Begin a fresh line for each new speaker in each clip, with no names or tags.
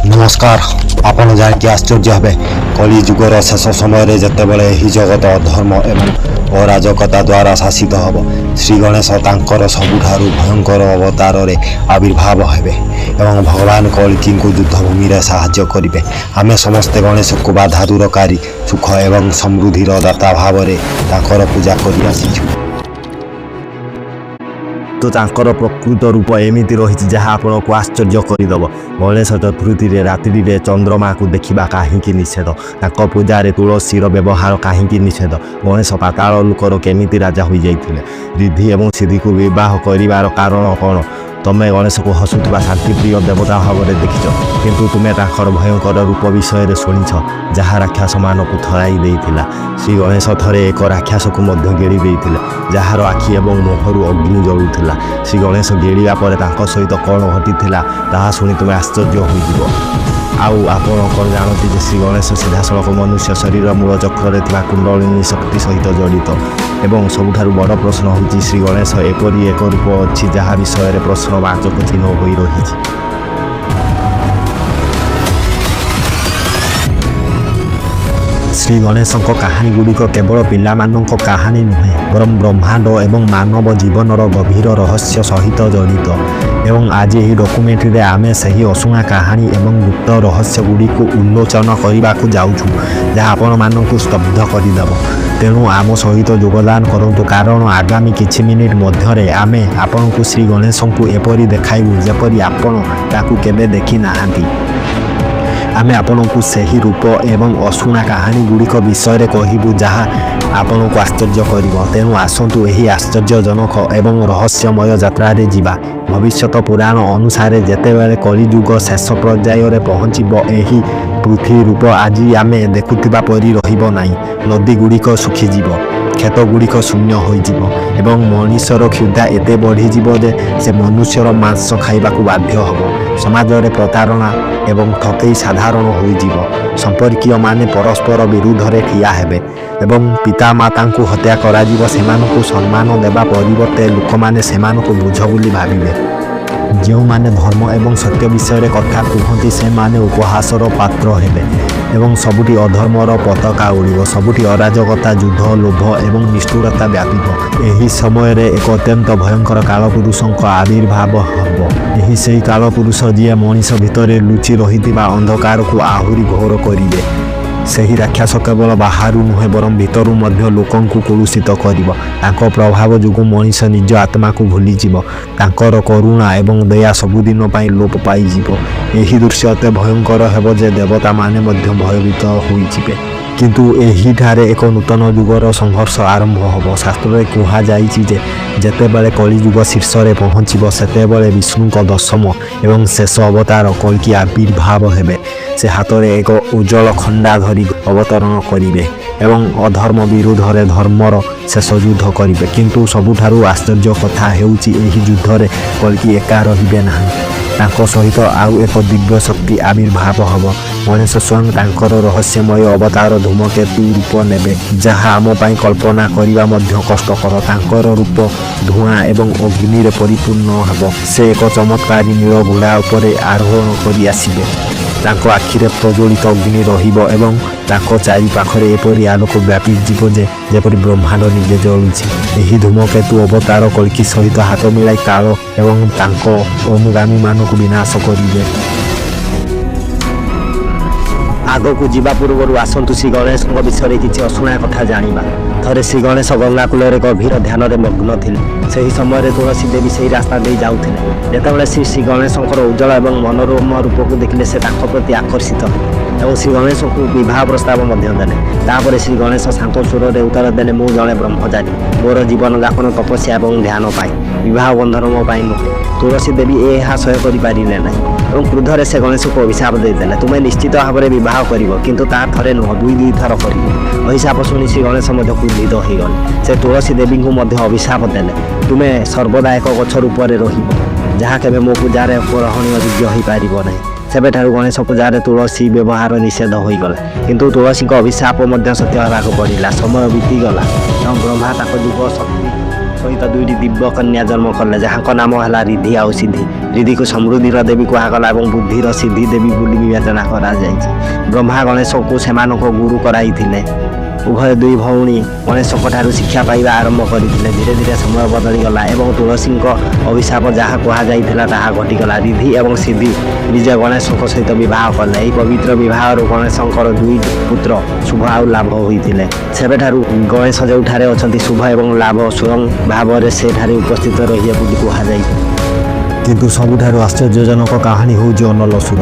ନମସ୍କାର। ଆପଣ ଜାଣିକି ଆଶ୍ଚର୍ଯ୍ୟ ହେବେ, କଳି ଯୁଗର ଶେଷ ସମୟରେ ଯେତେବେଳେ ଏହି ଜଗତ ଅଧର୍ମ ଏବଂ ଅରାଜକତା ଦ୍ୱାରା ଶାସିତ ହେବ, ଶ୍ରୀ ଗଣେଶ ତାଙ୍କର ସବୁଠାରୁ ଭୟଙ୍କର ଅବତାରରେ ଆବିର୍ଭାବ ହେବେ ଏବଂ ଭଗବାନ କଳ୍କୀଙ୍କୁ ଯୁଦ୍ଧଭୂମିରେ ସାହାଯ୍ୟ କରିବେ। ଆମେ ସମସ୍ତେ ଗଣେଶଙ୍କୁ ବାଧା ଦୂରକାରୀ, ସୁଖ ଏବଂ ସମୃଦ୍ଧିର ଦାତା ଭାବରେ ତାଙ୍କର ପୂଜା କରି ଆସିଛୁ।
ତ ତାଙ୍କର ପ୍ରକୃତ ରୂପ ଏମିତି ରହିଛି, ଯାହା ଆପଣଙ୍କୁ ଆଶ୍ଚର୍ଯ୍ୟ କରିଦେବ। ଗଣେଶ ଚତୁର୍ଥୀରେ ରାତ୍ରିରେ ଚନ୍ଦ୍ରମାକୁ ଦେଖିବା କାହିଁକି ନିଷେଧ? ତାଙ୍କ ପୂଜାରେ ତୁଳସୀର ବ୍ୟବହାର କାହିଁକି ନିଷେଧ? ଗଣେଶ ପାତାଳ ଲୋକର କେମିତି ରାଜା ହୋଇଯାଇଥିଲେ? ରିଦ୍ଧି ଏବଂ ସିଦ୍ଧିକୁ ବିବାହ କରିବାର କାରଣ କ'ଣ? ତମେ ଗଣେଶକୁ ହସୁଥିବା ଶାନ୍ତିପ୍ରିୟ ଦେବତା ଭାବରେ ଦେଖିଛ, କିନ୍ତୁ ତୁମେ ତାଙ୍କର ଭୟଙ୍କର ରୂପ ବିଷୟରେ ଶୁଣିଛ, ଯାହା ରାକ୍ଷସମାନଙ୍କୁ ଥରାଇ ଦେଇଥିଲା? ଶ୍ରୀ ଗଣେଶ ଥରେ ଏକ ରାକ୍ଷସକୁ ମଧ୍ୟ ଗିଳି ଦେଇଥିଲେ, ଯାହାର ଆଖି ଏବଂ ମୁହଁରୁ ଅଗ୍ନି ଜଳୁଥିଲା। ଶ୍ରୀ ଗଣେଶ ଗିଳିବା ପରେ ତାଙ୍କ ସହିତ କ'ଣ ଘଟିଥିଲା, ତାହା ଶୁଣି ତୁମେ ଆଶ୍ଚର୍ଯ୍ୟ ହୋଇଯିବ। ଆଉ ଆପଣ କ'ଣ ଜାଣନ୍ତି ଯେ ଶ୍ରୀ ଗଣେଶ ସିଧାସଳଖ ମନୁଷ୍ୟ ଶରୀର ମୂଳ ଚକ୍ରରେ ଥିବା କୁଣ୍ଡଳିନୀ ଶକ୍ତି ସହିତ ଜଡ଼ିତ? ଏବଂ ସବୁଠାରୁ ବଡ଼ ପ୍ରଶ୍ନ ହେଉଛି, ଶ୍ରୀ ଗଣେଶ ଏପରି ଏକ ରୂପ ଅଛି, ଯାହା ବିଷୟରେ ପ୍ରଶ୍ନବାଚକ ଚିହ୍ନ ହୋଇ ରହିଛି। ଶ୍ରୀ ଗଣେଶଙ୍କ କାହାଣୀଗୁଡ଼ିକ କେବଳ ପିଲାମାନଙ୍କ କାହାଣୀ ନୁହେଁ, ବରଂ ବ୍ରହ୍ମାଣ୍ଡ ଏବଂ ମାନବ ଜୀବନର ଗଭୀର ରହସ୍ୟ ସହିତ ଜଡ଼ିତ। ଏବଂ ଆଜି ଏହି ଡକ୍ୟୁମେଣ୍ଟାରୀରେ ଆମେ ସେହି ଅଶୁଣା କାହାଣୀ ଏବଂ ଗୁପ୍ତ ରହସ୍ୟଗୁଡ଼ିକୁ ଉନ୍ମୋଚନ କରିବାକୁ ଯାଉଛୁ, ଯାହା ଆପଣମାନଙ୍କୁ ସ୍ତବ୍ଧ କରିଦେବ। ତେଣୁ ଆମ ସହିତ ଯୋଗଦାନ କରନ୍ତୁ, କାରଣ ଆଗାମୀ କିଛି ମିନିଟ୍ ମଧ୍ୟରେ ଆମେ ଆପଣଙ୍କୁ ଶ୍ରୀ ଗଣେଶଙ୍କୁ ଏପରି ଦେଖାଇବୁ, ଯେପରି ଆପଣ ତାକୁ କେବେ ଦେଖି ନାହାନ୍ତି। ଆମେ ଆପଣଙ୍କୁ ସେହି ରୂପ ଏବଂ ଅଶୁଣା କାହାଣୀଗୁଡ଼ିକ ବିଷୟରେ କହିବୁ, ଯାହା ଆପଣଙ୍କୁ ଆଶ୍ଚର୍ଯ୍ୟ କରିବ। ତେଣୁ ଆସନ୍ତୁ, ଏହି ଆଶ୍ଚର୍ଯ୍ୟଜନକ ଏବଂ ରହସ୍ୟମୟ ଯାତ୍ରାରେ ଯିବା। ଭବିଷ୍ୟତ ପୁରାଣ ଅନୁସାରେ, ଯେତେବେଳେ କଳିଯୁଗ ଶେଷ ପର୍ଯ୍ୟାୟରେ ପହଞ୍ଚିବ, ଏହି ପୃଥିବୀ ରୂପ ଆଜି ଆମେ ଦେଖୁଥିବା ପରି ରହିବ ନାହିଁ। ନଦୀଗୁଡ଼ିକ ଶୁଖିଯିବ, କ୍ଷେତଗୁଡ଼ିକ ଶୂନ୍ୟ ହୋଇଯିବ ଏବଂ ମଣିଷର କ୍ଷୁଧା ଏତେ ବଢ଼ିଯିବ ଯେ ସେ ମନୁଷ୍ୟର ମାଂସ ଖାଇବାକୁ ବାଧ୍ୟ ହେବ। ସମାଜରେ ପ୍ରତାରଣା ଏବଂ ଠକେଇ ସାଧାରଣ ହୋଇଯିବ। ସମ୍ପର୍କୀୟମାନେ ପରସ୍ପର ବିରୁଦ୍ଧରେ ଠିଆ ହେବେ ଏବଂ ପିତାମାତାଙ୍କୁ ହତ୍ୟା କରାଯିବ। ସେମାନଙ୍କୁ ସମ୍ମାନ ଦେବା ପରିବର୍ତ୍ତେ ଲୋକମାନେ ସେମାନଙ୍କୁ ବୋଝ ବୋଲି ଭାବିବେ। ଯେଉଁମାନେ ଧର୍ମ ଏବଂ ସତ୍ୟ ବିଷୟରେ କଥା କୁହନ୍ତି, ସେମାନେ ଉପହାସର ପାତ୍ର ହେବେ ଏବଂ ସବୁଠି ଅଧର୍ମର ପତାକା ଉଡ଼ିବ। ସବୁଠି ଅରାଜକତା, ଯୁଦ୍ଧ, ଲୋଭ ଏବଂ ନିଷ୍ଠୁରତା ବ୍ୟାପିବ। ଏହି ସମୟରେ ଏକ ଅତ୍ୟନ୍ତ ଭୟଙ୍କର କାଳପୁରୁଷଙ୍କ ଆବିର୍ଭାବ ହେବ। ଏହି ସେହି କାଳପୁରୁଷ, ଯିଏ ମଣିଷ ଭିତରେ ଲୁଚି ରହିଥିବା ଅନ୍ଧକାରକୁ ଆହୁରି ଘୋର କରିବେ। ସେହି ରାକ୍ଷସ କେବଳ ବାହାରୁ ନୁହେଁ, ବରଂ ଭିତରୁ ମଧ୍ୟ ଲୋକଙ୍କୁ କଳୁଷିତ କରିବ। ତାଙ୍କ ପ୍ରଭାବ ଯୋଗୁଁ ମଣିଷ ନିଜ ଆତ୍ମାକୁ ଭୁଲିଯିବ। ତାଙ୍କର କରୁଣା ଏବଂ ଦୟା ସବୁଦିନ ପାଇଁ ଲୋପ ପାଇଯିବ। ଏହି ଦୃଶ୍ୟ ଏତେ ଭୟଙ୍କର ହେବ ଯେ ଦେବତାମାନେ ମଧ୍ୟ ଭୟଭୀତ ହୋଇଯିବେ। କିନ୍ତୁ ଏହିଠାରେ ଏକ ନୂତନ ଯୁଗର ସଂଘର୍ଷ ଆରମ୍ଭ ହେବ। ଶାସ୍ତ୍ରରେ କୁହାଯାଇଛି ଯେ ଯେତେବେଳେ କଳିଯୁଗ ଶୀର୍ଷରେ ପହଞ୍ଚିବ, ସେତେବେଳେ ବିଷ୍ଣୁଙ୍କ ଦଶମ ଏବଂ ଶେଷ ଅବତାର କଳ୍କୀ ଆବିର୍ଭାବ ହେବେ। ସେ ହାତରେ ଏକ ଉଜ୍ଜଳ ଖଣ୍ଡା ଧରି ଅବତରଣ କରିବେ ଏବଂ ଅଧର୍ମ ବିରୁଦ୍ଧରେ ଧର୍ମର ଶେଷ ଯୁଦ୍ଧ କରିବେ। କିନ୍ତୁ ସବୁଠାରୁ ଆଶ୍ଚର୍ଯ୍ୟ କଥା ହେଉଛି, ଏହି ଯୁଦ୍ଧରେ କଳ୍କୀ ଏକା ରହିବେ ନାହିଁ। ତାଙ୍କ ସହିତ ଆଉ ଏକ ଦିବ୍ୟ ଶକ୍ତି ଆବିର୍ଭାବ ହେବ। ଗଣେଶ ସ୍ୱୟଂ ତାଙ୍କର ରହସ୍ୟମୟ ଅବତାର ଧୂମକେତୁ ରୂପ ନେବେ, ଯାହା ଆମ ପାଇଁ କଳ୍ପନା କରିବା ମଧ୍ୟ କଷ୍ଟକର। ତାଙ୍କର ରୂପ ଧୂଆଁ ଏବଂ ଅଗ୍ନିରେ ପରିପୂର୍ଣ୍ଣ ହେବ। ସେ ଏକ ଚମତ୍କାରୀ ନୀଳ ଘୋଡ଼ା ଉପରେ ଆରୋହଣ କରି ଆସିବେ। ତାଙ୍କ ଆଖିରେ ପ୍ରଜ୍ୱଳିତ ଅଗ୍ନି ରହିବ ଏବଂ ତାଙ୍କ ଚାରିପାଖରେ ଏପରି ଆଲୋକ ବ୍ୟାପିଯିବ ଯେ ଯେପରି ବ୍ରହ୍ମାଣ୍ଡ ନିଜେ ଜଳୁଛି। ଏହି ଧୂମକେତୁ ଅବତାର କଳ୍କୀ ସହିତ ହାତ ମିଳାଇ କାଳ ଏବଂ ତାଙ୍କ ଅନୁଗାମୀମାନଙ୍କୁ ବିନାଶ କରିବେ। ଆଗକୁ ଯିବା ପୂର୍ବରୁ ଆସନ୍ତୁ, ଶ୍ରୀ ଗଣେଶଙ୍କ ବିଷୟରେ କିଛି ଅଶୁଣା କଥା ଜାଣିବା। ଥରେ ଶ୍ରୀ ଗଣେଶ ଗଙ୍ଗା କୂଳରେ ଗଭୀର ଧ୍ୟାନରେ ମଗ୍ନ ଥିଲେ। ସେହି ସମୟରେ ତୁଳସୀ ଦେବୀ ସେହି ରାସ୍ତା ଦେଇ ଯାଉଥିଲେ। ଯେତେବେଳେ ସେ ଶ୍ରୀ ଗଣେଶଙ୍କର ଉଜ୍ଜଳ ଏବଂ ମନୋରମ ରୂପକୁ ଦେଖିଲେ, ସେ ତାଙ୍କ ପ୍ରତି ଆକର୍ଷିତ ହେଲେ ଏବଂ ଶ୍ରୀ ଗଣେଶଙ୍କୁ ବିବାହ ପ୍ରସ୍ତାବ ମଧ୍ୟ ଦେଲେ। ତାପରେ ଶ୍ରୀ ଗଣେଶ ଶାନ୍ତ ସ୍ୱରରେ ଉତ୍ତର ଦେଲେ, "ମୁଁ ଜଣେ ବ୍ରହ୍ମଚାରୀ। ମୋର ଜୀବନଯାପନ ତପସ୍ୟା ଏବଂ ଧ୍ୟାନ ପାଇଁ। ବିବାହ ବନ୍ଧନ ମୋ ପାଇଁ ନୁହେଁ।" ତୁଳସୀ ଦେବୀ ଏହା ସହ୍ୟ କରିପାରିଲେ ନାହିଁ ଏବଂ କ୍ରୋଧରେ ସେ ଗଣେଶକୁ ଅଭିଶାପ ଦେଇଦେଲେ, "ତୁମେ ନିଶ୍ଚିତ ଭାବରେ ବିବାହ କରିବ, କିନ୍ତୁ ତାହା ଥରେ ନୁହଁ, ଦୁଇ ଦୁଇ ଥର କରିବ।" ଅଭିଶାପ ଶୁଣି ଶ୍ରୀ ଗଣେଶ ମଧ୍ୟ କ୍ରୋଧିତ ହୋଇଗଲେ। ସେ ତୁଳସୀ ଦେବୀଙ୍କୁ ମଧ୍ୟ ଅଭିଶାପ ଦେଲେ, "ତୁମେ ସର୍ବଦା ଏକ ଗଛ ରୂପରେ ରହିବ, ଯାହା କେବେ ମୋ ପୂଜାରେ ଗ୍ରହଣୀୟ ଯୋଗ୍ୟ ହୋଇପାରିବ ନାହିଁ।" ସେବେଠାରୁ ଗଣେଶ ପୂଜାରେ ତୁଳସୀ ବ୍ୟବହାର ନିଷେଧ ହୋଇଗଲା। କିନ୍ତୁ ତୁଳସୀଙ୍କ ଅଭିଶାପ ମଧ୍ୟ ସତ୍ୟ ହେବାକୁ ପଡ଼ିଲା। ସମୟ ବିତିଗଲା ଏବଂ ବ୍ରହ୍ମା ତାଙ୍କ ଯୁଗ ଶକ୍ତି
ସହିତ ଦୁଇଟି ଦିବ୍ୟ କନ୍ୟା ଜନ୍ମ କଲେ, ଯାହାଙ୍କ ନାମ ହେଲା ରିଧି ଆଉ ସିଦ୍ଧି। ରିଧିକୁ ସମୃଦ୍ଧିର ଦେବୀ କୁହାଗଲା ଏବଂ ବୁଦ୍ଧିର ସିଦ୍ଧି ଦେବୀ ବୋଲି ବିବେଚନା କରାଯାଇଛି। ବ୍ରହ୍ମା ଗଣେଶଙ୍କୁ ସେମାନଙ୍କ ଗୁରୁ କରାଇଥିଲେ। ଉଭୟ ଦୁଇ ଭଉଣୀ ଗଣେଶଙ୍କ ଠାରୁ ଶିକ୍ଷା ପାଇବା ଆରମ୍ଭ କରିଥିଲେ। ଧୀରେ ଧୀରେ ସମୟ ବଦଳିଗଲା ଏବଂ ତୁଳସୀଙ୍କ ଅଭିଶାପ ଯାହା କୁହାଯାଇଥିଲା ତାହା ଘଟିଗଲା। ରିଧି ଏବଂ ସିଦ୍ଧି ନିଜେ ଗଣେଶଙ୍କ ସହିତ ବିବାହ କଲେ। ଏହି ପବିତ୍ର ବିବାହରୁ ଗଣେଶଙ୍କର ଦୁଇ ପୁତ୍ର ଶୁଭ ଆଉ ଲାଭ ହୋଇଥିଲେ। ସେବେଠାରୁ ଗଣେଶ ଯେଉଁଠାରେ ଅଛନ୍ତି, ଶୁଭ ଏବଂ ଲାଭ ସ୍ୱୟଂ ଭାବରେ ସେଠାରେ ଉପସ୍ଥିତ ରହିବେ ବୋଲି କୁହାଯାଇଛି।
କିନ୍ତୁ ସବୁଠାରୁ ଆଶ୍ଚର୍ଯ୍ୟଜନକ କାହାଣୀ ହେଉଛି ଅନଲସୁର।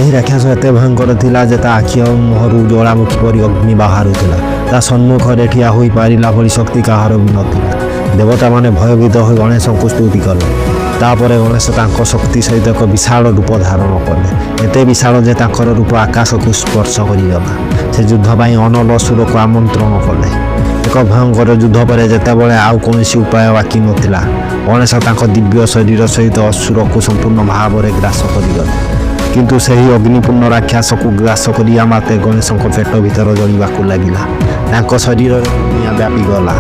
ଏହି ରାକ୍ଷସ ଏତେ ଭୟଙ୍କର ଥିଲା ଯେ ତା ଆଖି ଆଉ ମୁହଁରୁ ଜ୍ୱାଳାମୁଖୀ ପରି ଅଗ୍ନି ବାହାରୁଥିଲା। ତା ସମ୍ମୁଖରେ ଠିଆ ହୋଇପାରିଲା ଭଳି ଶକ୍ତି କାହାର ବି ନଥିଲା। ଦେବତାମାନେ ଭୟଭୀତ ହୋଇ ଗଣେଶଙ୍କୁ ସ୍ତୁତି କଲେ। ତାପରେ ଗଣେଶ ତାଙ୍କ ଶକ୍ତି ସହିତ ଏକ ବିଶାଳ ରୂପ ଧାରଣ କଲେ, ଏତେ ବିଶାଳ ଯେ ତାଙ୍କର ରୂପ ଆକାଶକୁ ସ୍ପର୍ଶ କରିଗଲା। ସେ ଯୁଦ୍ଧ ପାଇଁ ଅନଲସୁରକୁ ଆମନ୍ତ୍ରଣ କଲେ। ଏକ ଭୟଙ୍କର ଯୁଦ୍ଧ ପରେ, ଯେତେବେଳେ ଆଉ କୌଣସି ଉପାୟ ବାକି ନଥିଲା, ଗଣେଶ ତାଙ୍କ ଦିବ୍ୟ ଶରୀର ସହିତ ଅସୁରକୁ ସମ୍ପୂର୍ଣ୍ଣ ଭାବରେ ଗ୍ରାସ କରିଗଲେ। କିନ୍ତୁ ସେହି ଅଗ୍ନିପୂର୍ଣ୍ଣ ରାକ୍ଷସକୁ ଗ୍ରାସ କରିବା ମାତ୍ରେ ଗଣେଶଙ୍କ ପେଟ ଭିତର ଜଳିବାକୁ ଲାଗିଲା। ତାଙ୍କ ଶରୀରରେ ନିଆଁ ବ୍ୟାପିଗଲା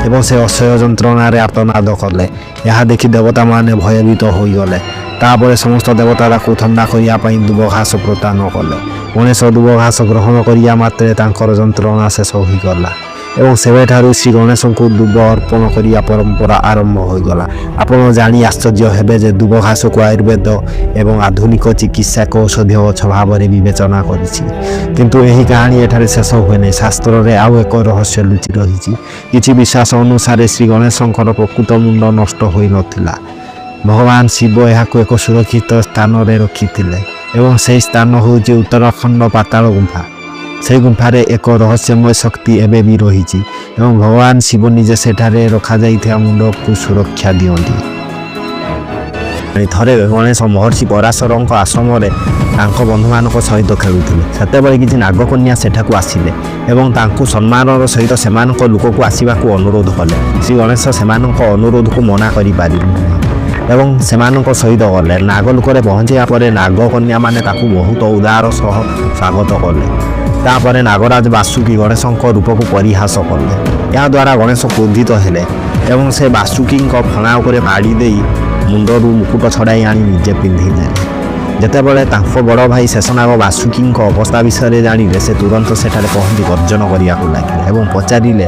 ଏବଂ ସେ ଅସହ୍ୟ ଯନ୍ତ୍ରଣାରେ ଆର୍ତ୍ତନାଦ କଲେ। ଏହା ଦେଖି ଦେବତାମାନେ ଭୟଭୀତ ହୋଇଗଲେ। ତାପରେ ସମସ୍ତ ଦେବତା ତାକୁ ଥଣ୍ଡା କରିବା ପାଇଁ ଦୁବ ଘାସ ପ୍ରଦାନ କଲେ। ଗଣେଶ ଦୁବ ଘାସ ଗ୍ରହଣ କରିବା ମାତ୍ରେ ତାଙ୍କର ଯନ୍ତ୍ରଣା ଶେଷ ହୋଇଗଲା ଏବଂ ସେବେଠାରୁ ଶ୍ରୀ ଗଣେଶଙ୍କୁ ଦୁବ ଅର୍ପଣ କରିବା ପରମ୍ପରା ଆରମ୍ଭ ହୋଇଗଲା। ଆପଣ ଜାଣି ଆଶ୍ଚର୍ଯ୍ୟ ହେବେ ଯେ ଦୁବ ଘାସକୁ ଆୟୁର୍ବେଦ ଏବଂ ଆଧୁନିକ ଚିକିତ୍ସା ଏକ ଔଷଧୀୟ ଗଛ ଭାବରେ ବିବେଚନା କରିଛି। କିନ୍ତୁ ଏହି କାହାଣୀ ଏଠାରେ ଶେଷ ହୁଏ ନାହିଁ। ଶାସ୍ତ୍ରରେ ଆଉ ଏକ ରହସ୍ୟ ଲୁଚି ରହିଛି। କିଛି ବିଶ୍ୱାସ ଅନୁସାରେ ଶ୍ରୀ ଗଣେଶଙ୍କର ପ୍ରକୃତ ମୁଣ୍ଡ ନଷ୍ଟ ହୋଇନଥିଲା। ଭଗବାନ ଶିବ ଏହାକୁ ଏକ ସୁରକ୍ଷିତ ସ୍ଥାନରେ ରଖିଥିଲେ ଏବଂ ସେହି ସ୍ଥାନ ହେଉଛି ଉତ୍ତରାଖଣ୍ଡ ପାତାଳ ଗୁମ୍ଫା। ସେହି ଗୁମ୍ଫାରେ ଏକ ରହସ୍ୟମୟ ଶକ୍ତି ଏବେ ବି ରହିଛି ଏବଂ ଭଗବାନ ଶିବ ନିଜେ ସେଠାରେ ରଖାଯାଇଥିବା ମୁଣ୍ଡକୁ ସୁରକ୍ଷା ଦିଅନ୍ତି।
ଥରେ ଗଣେଶ ମହର୍ଷି ପରାଶରଙ୍କ ଆଶ୍ରମରେ ତାଙ୍କ ବନ୍ଧୁମାନଙ୍କ ସହିତ ଖେଳୁଥିଲେ। ସେତେବେଳେ କିଛି ନାଗକନ୍ୟା ସେଠାକୁ ଆସିଲେ ଏବଂ ତାଙ୍କୁ ସମ୍ମାନର ସହିତ ସେମାନଙ୍କ ଲୋକକୁ ଆସିବାକୁ ଅନୁରୋଧ କଲେ। ଶ୍ରୀ ଗଣେଶ ସେମାନଙ୍କ ଅନୁରୋଧକୁ ମନା କରିପାରିଲେ ନାହିଁ ଏବଂ ସେମାନଙ୍କ ସହିତ ଗଲେ। ନାଗଲୋକରେ ପହଞ୍ଚିବା ପରେ ନାଗକନ୍ୟାମାନେ ତାକୁ ବହୁତ ଉଦାର ସହ ସ୍ୱାଗତ କଲେ। ତାପରେ ନାଗରାଜ ବାସୁକି ଗଣେଶଙ୍କ ରୂପକୁ ପରିହାସ କଲେ। ଏହାଦ୍ୱାରା ଗଣେଶ କ୍ରୋଧିତ ହେଲେ ଏବଂ ସେ ବାସୁକୀଙ୍କ ଫଣା ଉପରେ ମାଡ଼ି ଦେଇ ମୁଣ୍ଡରୁ ମୁକୁଟ ଛଡ଼ାଇ ଆଣି ନିଜେ ପିନ୍ଧିଦେଲେ। ଯେତେବେଳେ ତାଙ୍କ ବଡ଼ ଭାଇ ଶେଷନାଗ ବାସୁକୀଙ୍କ ଅବସ୍ଥା ବିଷୟରେ ଜାଣିଲେ, ସେ ତୁରନ୍ତ ସେଠାରେ ପହଞ୍ଚି ଗର୍ଜନ କରିବାକୁ ଲାଗିଲେ ଏବଂ ପଚାରିଲେ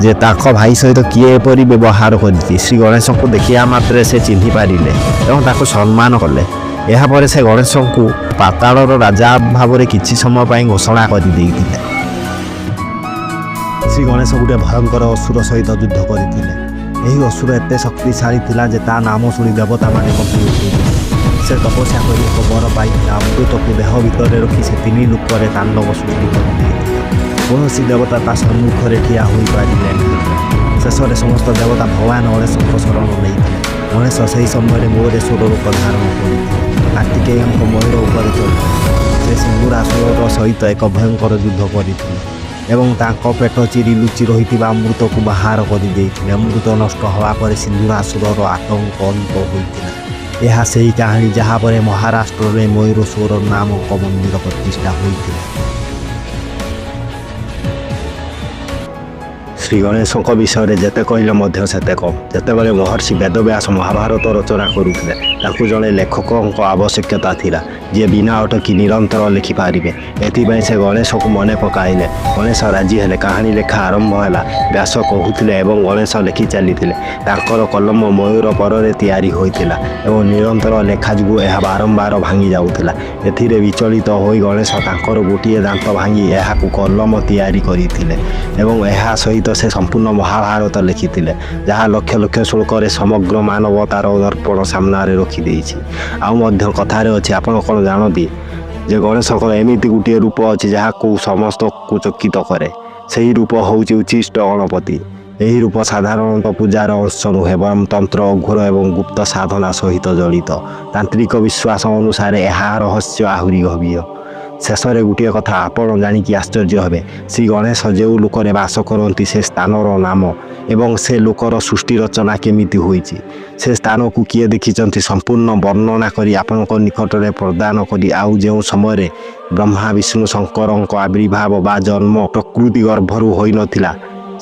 ଯେ ତାଙ୍କ ଭାଇ ସହିତ କିଏ ଏପରି ବ୍ୟବହାର କରିଛି। ଶ୍ରୀ ଗଣେଶଙ୍କୁ ଦେଖିବା ମାତ୍ରେ ସେ ଚିହ୍ନି ପାରିଲେ ଏବଂ ତାକୁ ସମ୍ମାନ କଲେ। ଏହାପରେ ସେ ଗଣେଶଙ୍କୁ ପାତାଳର ରାଜା ଭାବରେ କିଛି ସମୟ ପାଇଁ ଘୋଷଣା କରିଦେଇଥିଲେ।
ଶ୍ରୀ ଗଣେଶ ଗୋଟିଏ ଭୟଙ୍କର ଅସୁର ସହିତ ଯୁଦ୍ଧ କରିଥିଲେ। ଏହି ଅସୁର ଏତେ ଶକ୍ତିଶାଳୀ ଥିଲା ଯେ ତା ନାମ ଶୁଣି ଦେବତାମାନେ କମ୍ପି ଉଠୁଥିଲେ। ସେ ତପସ୍ୟା କରି ଏକ ବର ପାଇଥିଲା। ଅମୃତକୁ ଦେହ ଭିତରେ ରଖି ସେ ତିନି ଲୋକରେ ତାଣ୍ଡବ ସୃଷ୍ଟି କରିଦେଇଥିଲା। କୌଣସି ଦେବତା ତା ସମ୍ମୁଖରେ ଠିଆ ହୋଇପାରିଲେ ନାହିଁ। ଶେଷରେ ସମସ୍ତ ଦେବତା ଭଗବାନ ଗଣେଶଙ୍କ ଶରଣ ନେଇଥିଲେ। ଗଣେଶ ସେହି ସମୟରେ ମୟୂରେଶ୍ୱର ରୂପ ଧାରଣ କରିଥିଲେ। କାର୍ତ୍ତିକେୟଙ୍କ ମୟୂର ଉପରେ ଚଢ଼ିଥିଲେ। ସେ ସିନ୍ଦୁରାସୁରର ସହିତ ଏକ ଭୟଙ୍କର ଯୁଦ୍ଧ କରିଥିଲେ ଏବଂ ତାଙ୍କ ପେଟ ଚିରି ଲୁଚି ରହିଥିବା ଅମୃତକୁ ବାହାର କରିଦେଇଥିଲେ। ଅମୃତ ନଷ୍ଟ ହେବା ପରେ ସିନ୍ଦୁରାସୁରର ଆତଙ୍କ ଅନ୍ତ ହୋଇଥିଲା। ଏହା ସେହି କାହାଣୀ, ଯାହା ପରେ ମହାରାଷ୍ଟ୍ରରେ ମୟୂରେଶ୍ୱର ନାମକ ମନ୍ଦିର ପ୍ରତିଷ୍ଠା ହୋଇଥିଲା।
ଶ୍ରୀ ଗଣେଶଙ୍କ ବିଷୟରେ ଯେତେ କହିଲେ ମଧ୍ୟ ସେତେ କମ୍। ଯେତେବେଳେ ମହର୍ଷି ବେଦବ୍ୟାସ ମହାଭାରତ ରଚନା କରୁଥିଲେ, ତାଙ୍କୁ ଜଣେ ଲେଖକଙ୍କ ଆବଶ୍ୟକତା ଥିଲା, ଯିଏ ବିନା ଅଟକି ନିରନ୍ତର ଲେଖିପାରିବେ। ଏଥିପାଇଁ ସେ ଗଣେଶକୁ ମନେ ପକାଇଲେ। ଗଣେଶ ରାଜି ହେଲେ। କାହାଣୀ ଲେଖା ଆରମ୍ଭ ହେଲା। ବ୍ୟାସ କହୁଥିଲେ ଏବଂ ଗଣେଶ ଲେଖି ଚାଲିଥିଲେ। ତାଙ୍କର କଲମ ମୟୂର ପରରେ ତିଆରି ହୋଇଥିଲା ଏବଂ ନିରନ୍ତର ଲେଖା ଯୋଗୁଁ ଏହା ବାରମ୍ବାର ଭାଙ୍ଗି ଯାଉଥିଲା। ଏଥିରେ ବିଚଳିତ ହୋଇ ଗଣେଶ ତାଙ୍କର ଗୋଟିଏ ଦାନ୍ତ ଭାଙ୍ଗି ଏହାକୁ କଲମ ତିଆରି କରିଥିଲେ ଏବଂ ଏହା ସହିତ ସେ ସମ୍ପୂର୍ଣ୍ଣ ମହାଭାରତ ଲେଖିଥିଲେ, ଯାହା ଲକ୍ଷ ଲକ୍ଷ ଶ୍ଲୋକରେ ସମଗ୍ର ମାନବତାର ଦର୍ପଣ ସାମ୍ନାରେ ରଖିଦେଇଛି। ଆଉ ମଧ୍ୟ କଥାରେ ଅଛି, ଆପଣ କ'ଣ ଜାଣନ୍ତି ଯେ ଗଣେଶଙ୍କର ଏମିତି ଗୋଟିଏ ରୂପ ଅଛି, ଯାହାକୁ ସମସ୍ତଙ୍କୁ ଚକିତ କରେ? ସେହି ରୂପ ହେଉଛି ଉଚ୍ଛିଷ୍ଟ ଗଣପତି। ଏହି ରୂପ ସାଧାରଣତଃ ପୂଜାର ଅଂଶ ନୁହେଁ, ବରଂ ତନ୍ତ୍ର, ଅଘୋର ଏବଂ ଗୁପ୍ତ ସାଧନା ସହିତ ଜଡ଼ିତ। ତାନ୍ତ୍ରିକ ବିଶ୍ୱାସ ଅନୁସାରେ ଏହା ରହସ୍ୟ ଆହୁରି ଗଭୀର। ଶେଷରେ ଗୋଟିଏ କଥା, ଆପଣ ଜାଣିକି ଆଶ୍ଚର୍ଯ୍ୟ ହେବେ, ଶ୍ରୀ ଗଣେଶ ଯେଉଁ ଲୋକରେ ବାସ କରନ୍ତି, ସେ ସ୍ଥାନର ନାମ ଏବଂ ସେ ଲୋକର ସୃଷ୍ଟି ରଚନା କେମିତି ହୋଇଛି, ସେ ସ୍ଥାନକୁ କିଏ ଦେଖିଛନ୍ତି, ସମ୍ପୂର୍ଣ୍ଣ ବର୍ଣ୍ଣନା କରି ଆପଣଙ୍କ ନିକଟରେ ପ୍ରଦାନ କରି। ଆଉ ଯେଉଁ ସମୟରେ ବ୍ରହ୍ମା, ବିଷ୍ଣୁ, ଶଙ୍କରଙ୍କ ଆବିର୍ଭାବ ବା ଜନ୍ମ ପ୍ରକୃତି ଗର୍ଭରୁ ହୋଇନଥିଲା,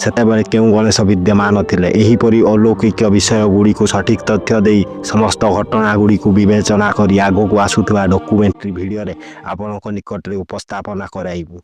ସେତେବେଳେ କେଉଁ ଗଣେଶ ବିଦ୍ୟମାନ ଥିଲେ? ଏହିପରି ଅଲୌକିକ ବିଷୟଗୁଡ଼ିକୁ ସଠିକ୍ ତଥ୍ୟ ଦେଇ ସମସ୍ତ ଘଟଣାଗୁଡ଼ିକୁ ବିବେଚନା କରି ଆଗକୁ ଆସୁଥିବା ଡକ୍ୟୁମେଣ୍ଟାରୀ ଭିଡ଼ିଓରେ ଆପଣଙ୍କ ନିକଟରେ ଉପସ୍ଥାପନା କରାଇବୁ।